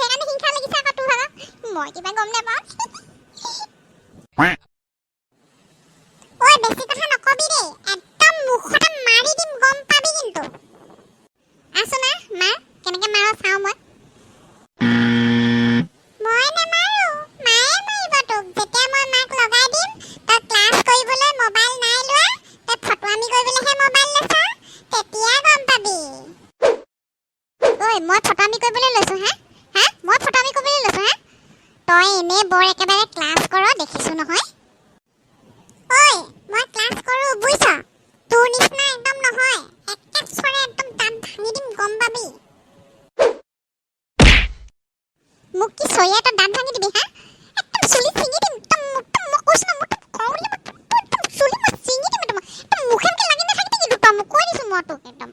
সেইকাৰণে হিংসা লাগিছে আকৌ তোৰ ভাগৰ। মই কিবা গম নাপাওঁ? ঐ, বেছি কথা নকবি দেই, একদম মুখতে মাৰি দিম, গম পাবি কিন্তু। আছো না, মাৰ, কেনেকে মাৰ চাওঁ মই। মই নামাৰো, মায়ে মাৰিব তোক। যেতিয়া মই মাক লগাই দিম, তই ক্লাছ কৰিবলৈ মোবাইল নাই লোৱা, তই ফটোৱামি কৰিবলৈহে মোবাইল লৈছ, তেতিয়া গম পাবি। ঐ, মই ফটোৱামি কৰিবলৈ লৈছো হা? হা, মই ফটোৱামি কৰিবলৈ লৈছো হা? তই এনেই বৰ একেবাৰে ক্লাছ কৰ দেখিছো নহয়। ঐ, মই ক্লাছ কৰো বুজিছ, তোৰ নিচিনা একদম নহয়। একে চৰে একদম দাঁত ভাঙি দিম, গম পাবি। মোক কি চৰিয়াই তই দাঁত ভাঙি দিবি হা? একদম চুলি ছিঙি দিম একদম। একদম মই কৈছো ন, মোক কওঁ বুলি মই একদম চুলি মই ছিঙি দিম একদম। একদম মুখে মুখে লাগি নাথাকিবি কিন্তু তই, মোক কৈ দিছো মই তোক একদম।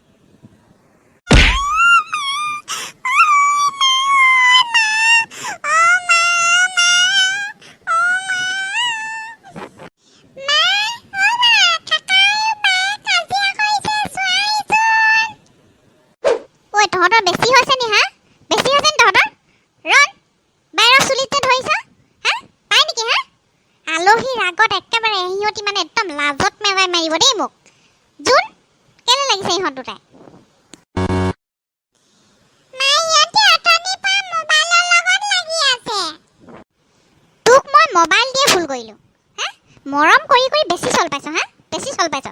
ঐ, তহঁতৰ বেছি হৈছে নি হা? বেছি হৈছে নি তহঁতৰ? ৰণ বাহিৰৰ চুলিত যে ধৰিছ হা, পাই নেকি হা? আলহীৰ আগত একেবাৰে সিহঁতি মানে একদম লাজত মেলাই মাৰিব দেই মোক। জোন, কেলে লাগিছে ইহঁত দুটাই? মাই, সিহঁতি অথনিৰ পৰা মোবাইলৰ লগত লাগি আছে। তোক মই মোবাইল দিয়ে ভুল কৰিলোঁ হা? মৰম কৰি কৰি বেছি চল পাইছ হা? বেছি চল পাইছ।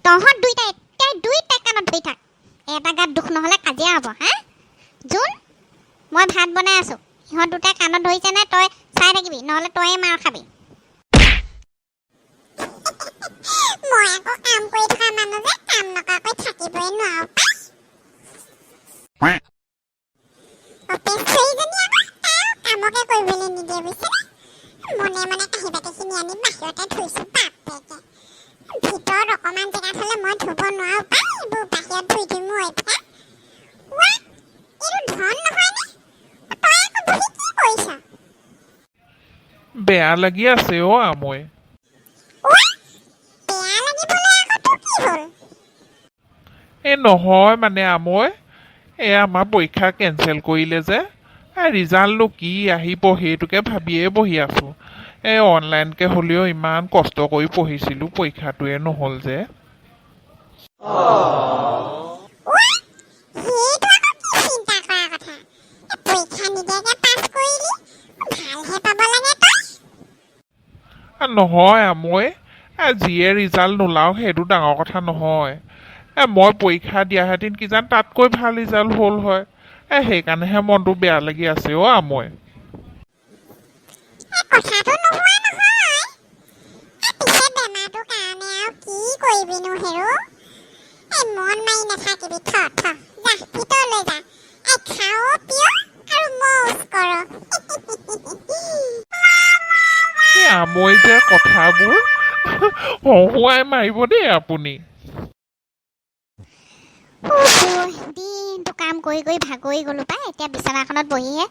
তহঁত দুইটা এতিয়াই দুইটা কাণত ধৰি থাক, এটা গাত দুখ নহ'লে কাজিয়া হ'ব হা? জোন, মই ভাত বনাই আছোঁ, সিহঁত দুটাই কাণত ধৰিছে নাই তই চাই থাকিবি, নহ'লে তয়ে মাৰ খাবি। মই আকৌ কাম কৰি থকা মানুহ যে, কাম নকৰাকৈ থাকিবই নোৱাৰো পাই। অপেশ্বৰীজনী আকৌ তাইও কামকে কৰিবলৈ নিদিয়ে, বুজিছেনে? মনে মনে কাঁহী বাতিখিনি আনি বাহিৰতে ধুইছো। বাপেকে, ভিতৰত অকণমান জেগা থ'লে মই ধুব নোৱাৰো পাই, এইবোৰ বাহিৰত ধুই দিওঁ মোৰ অভ্যাস। ৱা, এইটো ধন নহয়নে? তই আকৌ বহি কি কৰিছ? বেয়া লাগি আছে অ' আমৈ। ৱা, বেয়া লাগিবলৈ আকৌ তোৰ কি হ'ল? এই নহয় মানে আমৈ, এই আমাৰ পৰীক্ষা কেঞ্চেল কৰিলে যে, এই ৰিজাল্টনো কি আহিব সেইটোকে ভাবিয়ে বহি আছোঁ। এই অনলাইনকৈ হ'লেও ইমান কষ্ট কৰি পঢ়িছিলোঁ, পৰীক্ষাটোৱে নহ'ল যে। ৱা, সেইটো আকৌ কি চিন্তা কৰা কথা? এই পৰীক্ষা নিদিয়াকে পাছ কৰিলি, ভালহে পাব লাগে তই। নহয় আমৈ, যিয়ে ৰিজাল্ট নোলাওক সেইটো ডাঙৰ কথা নহয়। মই পৰীক্ষা দিয়াহেঁতেন কিজান তাতকৈ ভাল ৰিজাল্ট হ'ল হয়। সেইকাৰণেহে মনটো বেয়া লাগি আছে অ' আমৈ। এই কথাটো নোহোৱা নহয়। এই পিছে বেমাৰটোৰ কাৰণে আৰু কি কৰিবিনো হেৰ'? এই মন মাৰি নাথাকিবি, থ থ, যা ভিতৰলৈ যা। এই খাও পিয় আৰু মৌজ কৰ। এই আমৈ যে কথাবোৰ হহুৱাই মাৰিব দেই আপুনি। দিনটো কাম কৰি কৰি ভাগৰি গ'লো পাই, এতিয়া বিচনাখনত বহিহে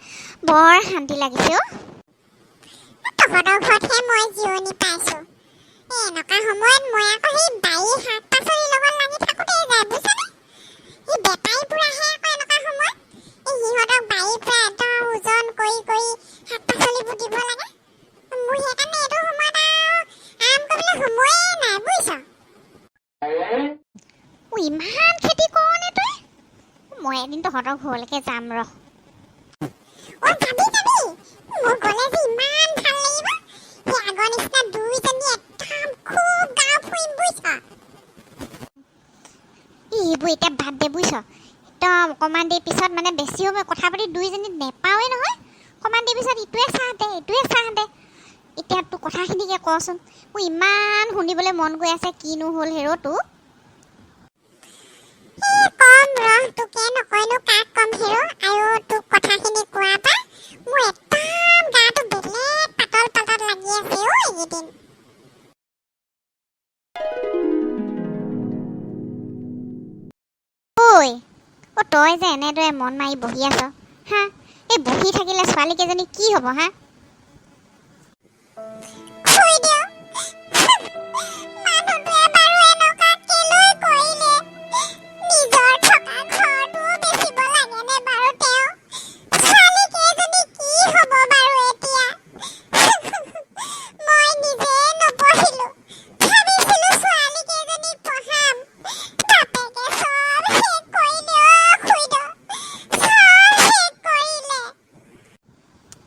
বৰ শান্তি লাগিছে অ'। তহঁতৰ ঘৰতহে মই জিৰণি পাইছো। এই এনেকুৱা সময়ত মই আকৌ সেই বাৰীৰ শাক পাচলিৰ লগত লাগি থাকোঁতেই যায়, বুজিছানে? সেই বেপাৰীবোৰ আহে আকৌ এনেকুৱা সময়ত। এই সিহঁতক বাৰীৰ পৰা একদম ওজন কৰি কৰি শাক পাচলিবোৰ দিব লাগে। মোৰ সেইকাৰণে এইটো সময়ত আৰু আৰাম কৰিবলৈ সময়ে নাই, বুজিছ? অ, ইমান খেতি কৰনে তই? মই এদিন তহঁতৰ ঘৰলৈকে যাম ৰহ। অ, যাবি যাবি, মোৰ গ'লে যে ইমান ভাল লাগিব। সেই আগৰ নিচিনা দুইজনী একদম খুব গাঁও ফুৰিম, বুজিছ? এইবোৰ এতিয়া বাদ দে, বুজিছ? একদম অকণমান দেৰি পিছত মানে বেছি সময় কথা পাতি দুইজনী নেপাওঁৱেই নহয়। অকণমান দেৰি পিছত ইটোৱে চাহ দে, ইটোৱে চাহ দে। এতিয়া তোৰ কথাখিনিকে কচোন, মোৰ ইমান শুনিবলৈ মন গৈ আছে, কিনো হ'ল হেৰ' তোৰ? কম ৰহ, তোকে নকয়নো কাক কম হেৰ'? আৰু তোক কথাখিনি কোৱা পৰা মোৰ একদম গাটো বেলেগ পাতল পাতল লাগি আছে অ' এইকেইদিন। ঐ অ, তই যে এনেদৰে মন মাৰি বহি আছ হা, এই বহি থাকিলে ছোৱালীকেইজনী কি হ'ব হা? খুৰীদেউ, মানুহটোৱে বাৰু এনেকুৱা কেলৈ কৰিলে? নিজৰ থকা ঘৰটোও বেচিব লাগেনে বাৰু তেওঁ? ছোৱালী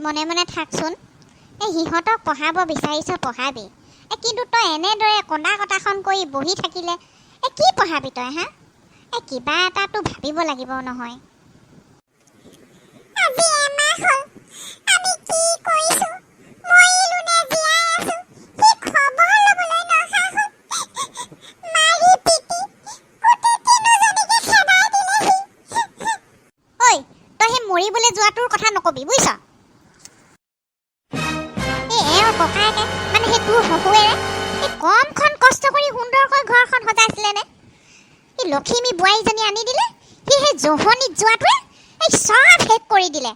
মনে মনে থাকচোন। এই সিহঁতক পঢ়াব বিচাৰিছ, পঢ়াবি। এই কিন্তু তই এনেদৰে কন্দা কটাখন কৰি বহি থাকিলে এই কি পঢ়াবি তই? হা, এই কিবা এটাতো ভাবিব লাগিব নহয়। আজি এমাহ হ'ল, আমি কি কৰিছো, মৰিলো নে জীয়াই আছো, সি খবৰ ল'বলৈ নহা হ'ল। মাৰি পিটি গোটেই তিনিজনীকে খেদাই দিলে সি। ঐ, তই সেই মৰিবলৈ যোৱাটোৰ কথা নকবি, বুজিছ? এই এওঁৰ ককায়েকে, মানে সেই তোৰ শহুৱেৰে এই কমখন কষ্ট কৰি সুন্দৰকৈ ঘৰখন সজাইছিলে নে? এই লখিমী বোৱাৰীজনী আনি দিলে, সি সেই জহনীত যোৱাটোৱে এই চব শেষ কৰি দিলে।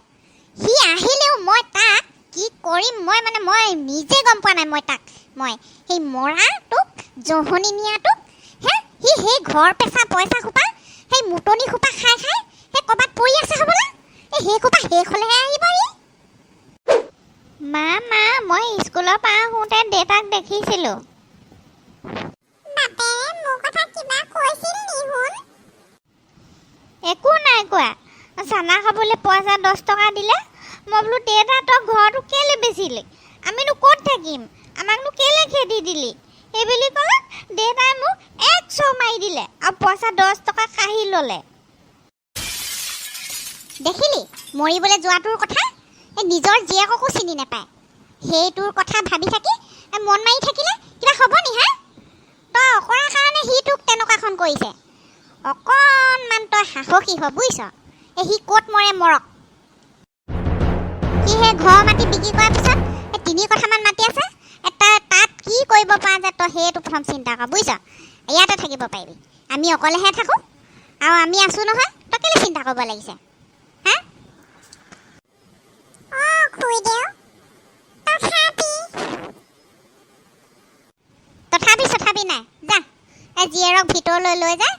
সি আহিলেও মই তাক কি কৰিম, মই মানে মই নিজে গম পোৱা নাই। মই তাক, মই সেই মৰাটোক, জহনী নিয়াটোক, হে সি সেই ঘৰ পেচা পইচা সোপা, সেই মুটনি সোপা খাই খাই সেই ক'ৰবাত পৰি আছে হ'বলা। এই সেই সোপা শেষ হ'লেহে আহিব সি। মা, মা, মই স্কুলৰ পৰা আহোঁতে দেউতাক দেখিছিলোঁ। বাপেৰে মোৰ কথা কিবা কৈছিল নি সোণ? একো নাই কোৱা। চানা খাবলৈ পইচা 10 টকা দিলে। মই বোলো, দেউতা, তই ঘৰটো কেলৈ বেচিলি? আমিনো ক'ত থাকিম? আমাকনো কেলৈ খেদি দিলি? সেই বুলি ক'লে। দেউতাই মোক এক চৰ মাৰি দিলে আৰু পইচা 10 টকা কাঢ়ি ল'লে। দেখিলি মৰিবলৈ যোৱাটোৰ কথা? এই নিজৰ জীয়েককো চিনি নাপায়। সেইটোৰ কথা ভাবি থাকি এই মন মাৰি থাকিলে কিবা হ'ব নি? হা, তই অকৰা কাৰণে সি তোক তেনেকুৱাখন কৰিছে। অকণমান তই সাহসী হ, বুজিছ? এই সি ক'ত মৰে মৰক। সি সেই ঘৰ মাটি বিক্ৰী কৰাৰ পিছত এই 3 কঠামান মাটি আছে। এই তাত কি কৰিব পৰা যায়, তই সেইটো প্ৰথম চিন্তা কৰ, বুজিছ? ইয়াতে থাকিব পাৰিবি। আমি অকলেহে থাকোঁ আৰু আমি আছোঁ নহয়। তই কেলৈ চিন্তা কৰিব লাগিছে, হা? অ খুৰীদেউ, তথাপি তথাপি চথাপি নাই। যা, এই জীয়েৰক ভিতৰলৈ লৈ যা।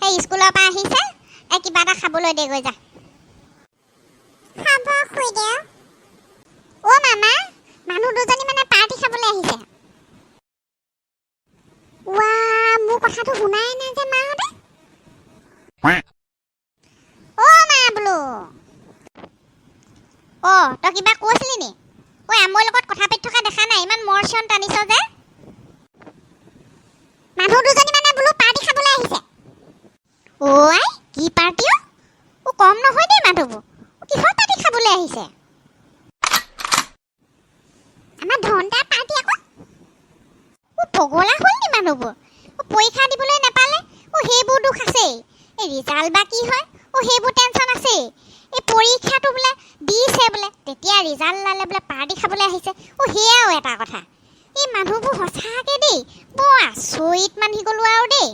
সেই স্কুলৰ পৰা আহিছে, এই কিবা এটা খাবলৈ দেগৈ যা। হ'ব খুৰীদেউ। অ' মামা, মানুহ দুজনী মানে পাৰ্টি খাবলৈ আহিছে। ৱা, মোৰ কথাটো শুনাই নাই যে মাহঁতে। অ' মা বোলো, অ' তই কিবা কৈছিলি নি? ঐ, আমাৰ লগত কথা পাতি থকা দেখা নাই? ইমান মৰচন টানিছ যে। মানুহ দুজনী মানে বোলো পাৰ্টি খাবলৈ আহিছে। অ' আই, কি পাৰ্টি? অ' অ' কম নহয় দেই মানুহবোৰ। অ, কিহৰ পাৰ্টি খাবলৈ আহিছে? আমাৰ ধনদাৰ পাৰ্টি আকৌ। অ' পগলা হ'ল নি মানুহবোৰ? অ' পৰীক্ষা দিবলৈ নাপালে, অ' সেইবোৰ দুখ আছেই। এই ৰিজাল্ট বা কি হয়, অ' সেইবোৰ টেনশ্যন আছেই। এই পৰীক্ষাটো বোলে দিছে বোলে, তেতিয়া ৰিজাল্ট ওলালে বোলে পাৰ্টি খাবলৈ আহিছে। অ' সেয়াও এটা কথা। এই মানুহবোৰ সঁচাকে দেই, বৰ আচৰিত মানি গ'লো আৰু দেই।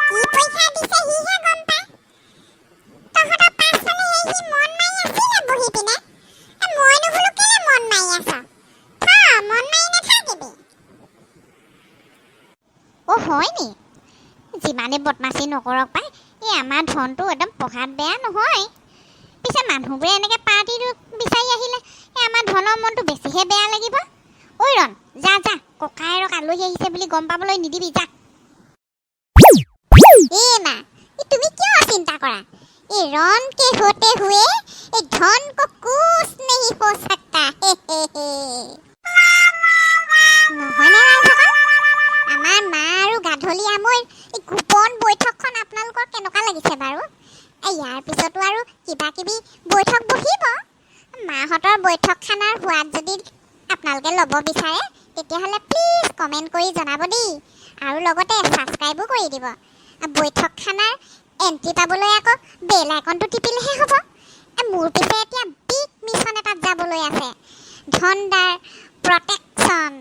কি পৰীক্ষা দিছে সিহে গম পায়। তহঁতৰ পাছফালে সেই সি মন মাৰি আছিলে বহি পিনে। এ, মইনো বোলো কেলে মন মাৰি আছ? থ, মন মাৰি নাথাকিবি। অ' হয় নি? যিমানে বদমাচি নকৰক পাই, এই আমাৰ ধনটো একদম পঢ়াত বেয়া নহয়। পিছে মানুহবোৰে এনেকৈ পাৰ্টিটো বিচাৰি আহিলে এই আমাৰ ধনৰ মনটো বেছিহে বেয়া লাগিব। ঐ ৰণ, যা যা, ককায়েৰক আলহী আহিছে বুলি গম পাবলৈ নিদিবি, যা। এ মা, এই তুমি কিয় চিন্তা কৰা? এই रन के होते हुए এই धन को कुछ नहीं हो सकता। হে হে হে। নহয়নে ৰাইজসকল? আমাৰ মা আৰু গাধলী আমৈৰ এই গোপন বৈঠকখন আপোনালোকৰ কেনেকুৱা লাগিছে বাৰু? এই ইয়াৰ পিছতো আৰু কিবা কিবি বৈঠক বহিব। মাহঁতৰ বৈঠকখানাৰ সোৱাদ যদি আপোনালোকে ল'ব বিচাৰে, তেতিয়াহ'লে প্লিজ কমেণ্ট কৰি জনাব দেই আৰু লগতে ছাবস্ক্ৰাইবো কৰি দিব। বৈঠকখানাৰ এণ্ট্ৰি পাবলৈ আকৌ বেল আইকনটো টিপিলেহে হ'ব। মোৰ পিছে এতিয়া বিগ মিছন এটাত যাবলৈ আছে, ধনদাৰ প্ৰটেকশ্যন।